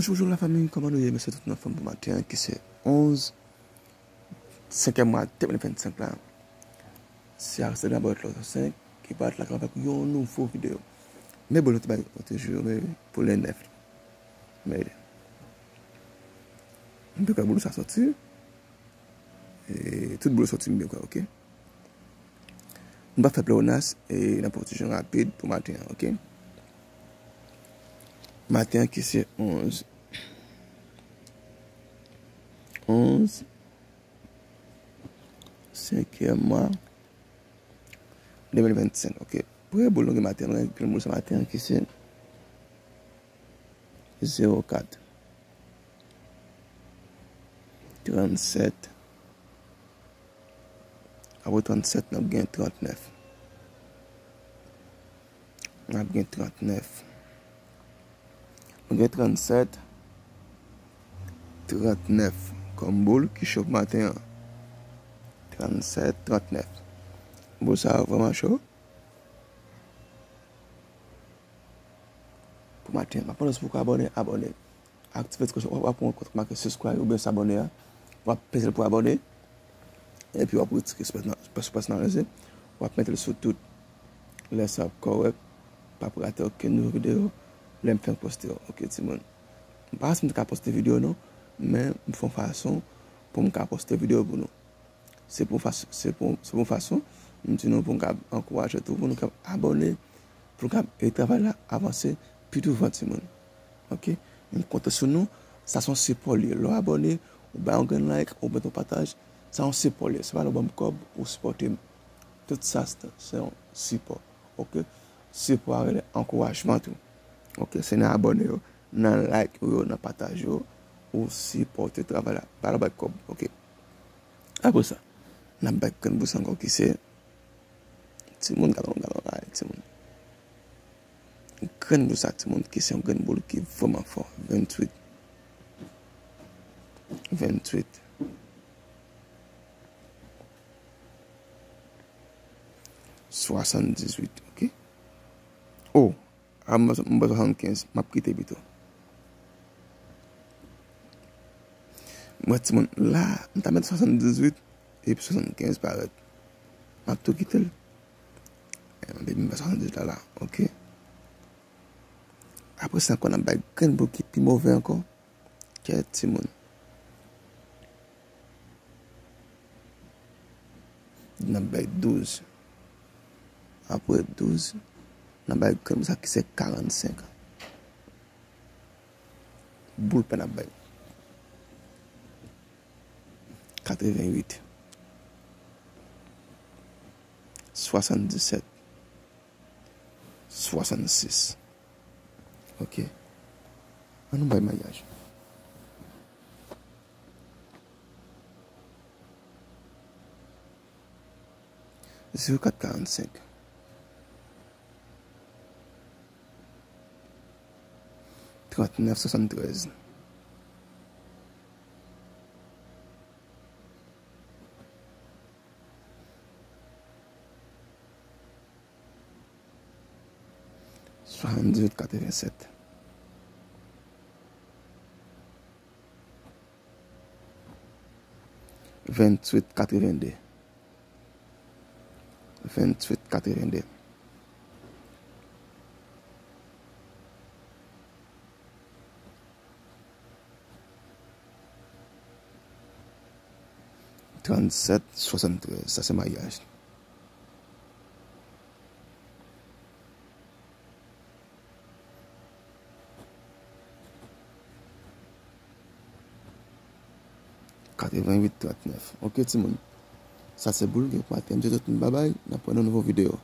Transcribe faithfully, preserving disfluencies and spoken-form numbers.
Bonjou, bonjou lafanmi, kòman nou ye? M swete tout nou anfòm pou maten an ki se onz, senkyèm mwa de mil vennsenk la. Se Aristide Gaborik Lòt senk ki parèt la avèk yon nouvo videyo. Men bon, nou te bay yon ti jou, men pou le nèf. Men, m te kwè boul sa soti. E tout boul soti m byen kwè, oke? Nou pa fè pleonas e n ap fè yon ti jan rapid pou maten an, oke? Maten an ki se onz, onz, senkyèm mwa, de mil vennsenk, oke. Premye boul nou gen maten an, nou gen boul sa maten an ki se zewo kat, trannsèt, apre trannsèt, n ap gen trannèf. N ap gen trannèf. Nou gen trannsèt, trannèf kòm boul ki cho pou maten an. Trannsèt, trannèf. Boul sa a vrèman cho. Pou maten an, m ap mande w si w poko abòne, abòne. Aktive ti klòch la, w ap wè yon kote ki make subscribe oubyen s'abonner a. W ap peze l pou abòne. Epi w ap retire sou pèsona-, sou pèsonalize. W ap mete l sou tout. Lè sa ap kòrèk. P ap rate okenn nouvo videyo. Lè m fenk poste yo. Oke, timoun. M pa si m te ka poste videyo non. Men m fè yon fason pou m ka poste videyo pou nou. Se pou fas-, se pou, se pou fason, m di nou pou n ka ankouraje tou, pou nou ka abòne, pou n ka, e, travay la avanse pi douvan, timoun. Oke? M konte sou nou, sa se yon sipò li ye. Lè w abòne, ou bay yon grenn like, ou mete yon pataj, sa yon sipò li ye. Se pa lè w ban m kòb, ou sipòte m. Tout sa, se, se yon sipò. Oke? Sipò a rele ankourajman tou. Oke? Se nan abòne yo, nan like ou yo, nan pataj yo, ou sipòte travay la. Pa lè w bay kòb. Oke? Apre sa, n ap bay grenn boul sa ankò ki se, timoun, gade yon, gade yon bagay, timoun. Grenn boul sa, timoun, ki se yon grenn boul ki vrèman fò. Venntuit. Venntuit. Swasanndizuit, oke? O, a, m bezwen, m bezwen swasannkenz, m ap kite pito. Mwen, timoun, la, m ta met swasanndizuit epi swasannkenz parèt. M ap tou kite l. E, m met swasanndizuit la, la, oke? Apre sa ankò, n ap bay grenn boul ki pi move ankò. Kèt, timoun. N ap bay douz. Apre douz, n ap bay grenn boul sa ki se karannsenk. Boul pen n ap bay. Katrevennuit. Swasanndisèt. Swasannsis. Oke. An nou bay mayaj. Zewo kat karannsenk. Trannèf swasanntrèz. Swasanndizuit katrevensèt. Venntuit katrevende. Venntuit katrevende. Trannsèt swasanntrèz. Sa se mayaj. Katrevennuit trannèf. Oke, timoun. Sa se boul gen pou maten. M di tout moun babay. N ap wè nan nouvo videyo.